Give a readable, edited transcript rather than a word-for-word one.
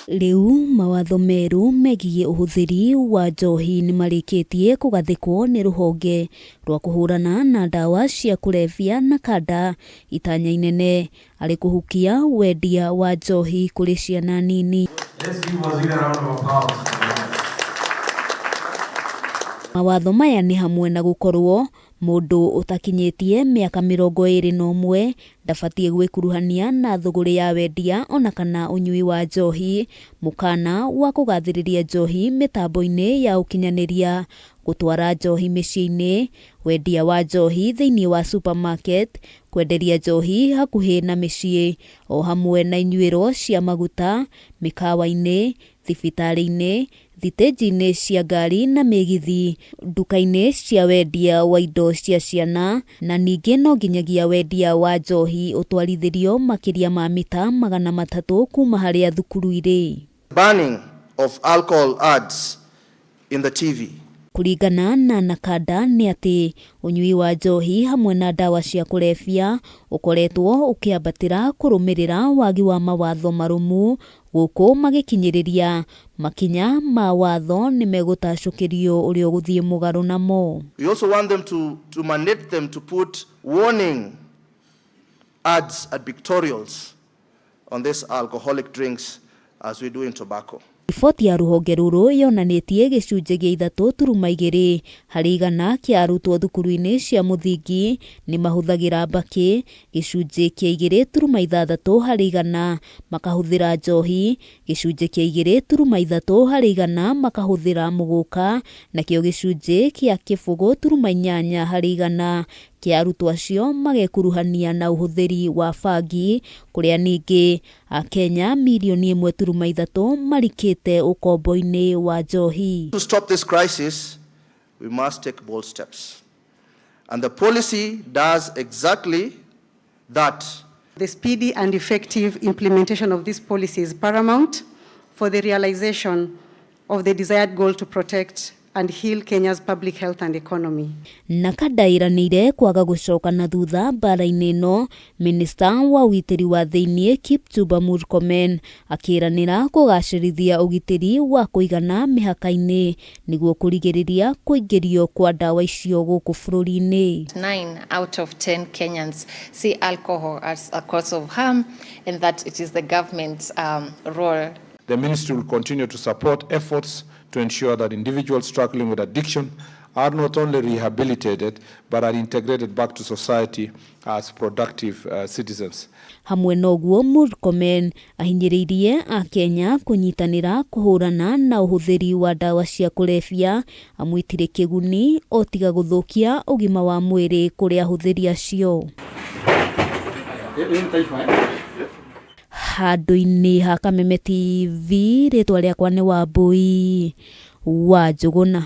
Rĩu mawatho merũ megiĩ ũhũthĩri wa njohi nĩ marĩkĩtie kũgathĩkwo nĩ rũhonge rwa kũhũrana na ndawa cia kũrebia na kanda itanya inene arĩ kũhukia wendia wa njohi kũrĩ ciana nini. Let's give Waziri a round of applause. Mawatho maya nĩ hamwe na gũkorwo mũndũ ũtakinyĩtie mĩaka 21 ndabatiĩ gwĩkuruhania na thũgũrĩ ya wendia ona kana ũnyui wa njohi, mũkana wa kũgathĩrĩria njohi mĩtambo-inĩ ya ũkinyanĩria, gũtwara njohi mĩciĩ-inĩ, wendia wa njohi thĩinĩ wa supermarket, kwenderia njohi hakuhĩ na mĩciĩ, o hamwe na inyuĩro cia maguta, mĩkawa-inĩ, thibitarĩ-inĩ, thitĩnji-inĩ cia ngari na mĩgithi, nduka-inĩ cia wendia wa indo cia ciana, na ningĩ no nginyagia wendia wa njohi ũtwarithĩrio makĩria ma mita 300 kuma harĩa thukuru irĩ. Banning of alcohol ads in the TV. Kũringana na Nakanda nĩ atĩ ũnyui wa njohi hamwe na ndawa cia kũrebia ũkoretwo ũkĩambatĩra kũrũmĩrĩra wagi wa mawatho marũmu gũkũ magĩkinyĩrĩria makinya ma watho nĩ megũtacũkĩrio ũrĩa ũgũthiĩ mũgarũ namo. We also want them to mandate them to put warning ads at pictorials on these alcoholic drinks as we do in tobacco. Riboti ya rũhonge rũrũ yonanĩtie gĩcunjĩ gĩa 3.2 harĩ igana kĩa arutwo thukuru-inĩ cia mũthingi nĩ mahũthagĩra mbakĩ, gĩcunjĩ kĩa 2.6 harĩ igana makahũthĩra njohi, gĩcunjĩ kĩa 2.3 harĩ igana makahũthĩra mũgũka, nakĩo gĩcunjĩ kĩa 0.8 harĩ igana kĩa arutwo acio magekuruhania na ũhũthĩri wa bangi, kũrĩa ningĩ Akenya mirioni 1.3 marikĩte ũkombo-inĩ wa njohi. To stop this crisis, we must take bold steps. And the policy does exactly that. The speedy and effective implementation of this policy is paramount for the realization of the desired goal to protect and heal Kenya's public health and economy. Nakanda ĩranĩire kwaga gũcoka na thutha mbara-inĩ ĩno, minista wa ũgitĩri wa thĩinĩ Kipchumba Murkomen akĩranĩra kũgacĩrithia ũgitĩri wa kũigana mĩhaka-inĩ nĩguo kũrigĩrĩria kũingĩrio kwa ndawa icio gũkũ bũrũri-inĩ. 9 out of 10 Kenyans see alcohol as a cause of harm, and that it is the government's role. The ministry will continue to support efforts to ensure that individuals struggling with addiction are not only rehabilitated but are integrated back to society as productive citizens. Hamwe na ũguo Murkomen ahinyĩrĩirie Akenya kũnyitanĩra kũhũrana na ũhũthĩri wa ndawa cia kũrebia amu itirĩ kĩguni o tiga gũthũkia ũgima wa mwĩrĩ kũrĩ ahũthĩri acio. Handũ-inĩ ha Kameme TV, rĩtwa rĩakwa nĩ Wambui wa Njũgũna.